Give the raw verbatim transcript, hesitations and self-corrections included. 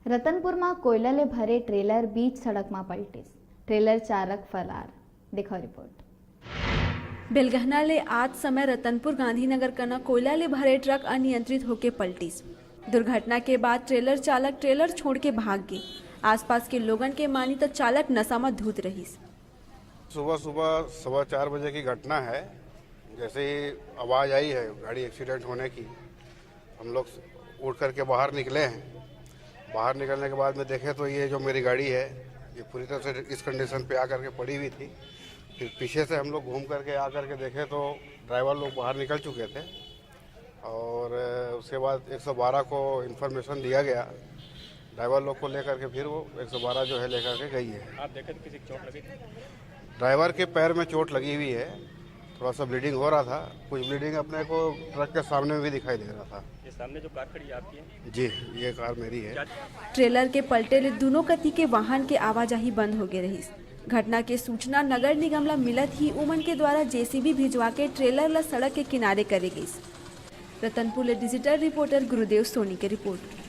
रतनपुर म कोयला ले भरे ट्रेलर बीच सड़क म पलटिस, ट्रेलर चालक फरार। देखो रिपोर्ट। बेलगहना ले आत समय रतनपुर गांधीनगर कना कोयला ले भरे ट्रक अनियंत्रित होके पलटिस। दुर्घटना के बाद ट्रेलर चालक ट्रेलर छोड़ के भाग गे। आसपास के लोगन के मानी त चालक नशा म धुत रहिस। सुबह सुबह सवा चार बजे की घटना है। जैसे ही आवाज़ आई है गाड़ी एक्सीडेंट होने की, हम लोग उठ करके बाहर निकले हैं। बाहर निकलने के बाद में देखे तो ये जो मेरी गाड़ी है, ये पूरी तरह से इस कंडीशन पे आ करके पड़ी हुई थी। फिर पीछे से हम लोग घूम करके आ करके देखे तो ड्राइवर लोग बाहर निकल चुके थे। और उसके बाद एक सौ बारह को इन्फॉर्मेशन दिया गया, ड्राइवर लोग को लेकर के फिर वो एक सौ बारह जो है लेकर के गई है। आप देखे तो किसी की चोट लगी थी? ड्राइवर के पैर में चोट लगी हुई है, थोड़ा सा ब्लीडिंग हो रहा था। कुछ ब्लीडिंग अपने को ट्रक के सामने में भी दिखाई दे रहा था। ये सामने जो कार खड़ी है आपकी है? जी, ये कार मेरी है। ट्रेलर के पलटे ले दूनों कति के वाहन के आवाजाही बंद होगे रहिस। घटना के सूचना नगर निगम ला मिलत ही उमन के द्वारा जेसीबी भिजवा के ट्रेलर ला सड़क के किनारे करे गइस। रतनपुर ले डिजिटल रिपोर्टर गुरुदेव सोनी के रिपोर्ट।